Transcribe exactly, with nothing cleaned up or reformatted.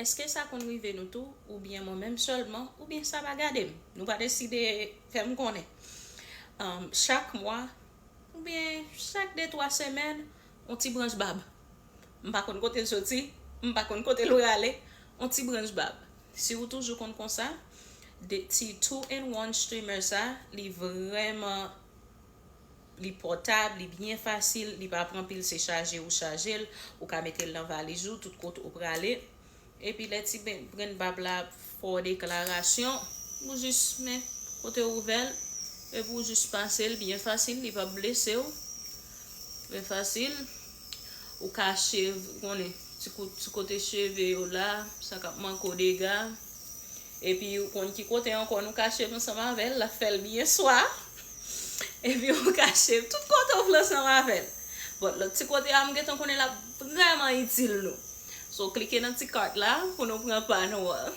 Èske sa konn rive nou tou, oubyen mwen menm sèlman, oubyen sa pa gade m? Nou pa deside fè m konnen. Um, chak mwa, oubyen chak de twa semèn, yon ti branch bab. M pa konn kote l soti, m pa konn kote l prale, yon ti branch bab. Si ou toujou konn konsa, de ti two in one steamer sa, li vrèman, li pòtab, li byen fasil, li pa pran pil, se chaje ou chaje l, ou ka mete l nan valiz ou, tout kote ou prale. Epi lè ti ben- grenn bab la fè w deklarasyon, ou jis men kote w ouvè l, epi ou jis pase l byen fasil, li p ap blese w. Byen fasil. Ou kache, konnen, ti kou- ti kote cheve yo la, sa k ap manke w dega. Epi ou konn ki kote ankò nou kache m ansanm avè l, l ap fè l byen swa. Epi ou kache tout kote ou vle ansanm avè l. But lòt ti kote a, m gentan konnen l ap vrèman itil nou. So, klike nan ti cart la pou nou pran pa nou an.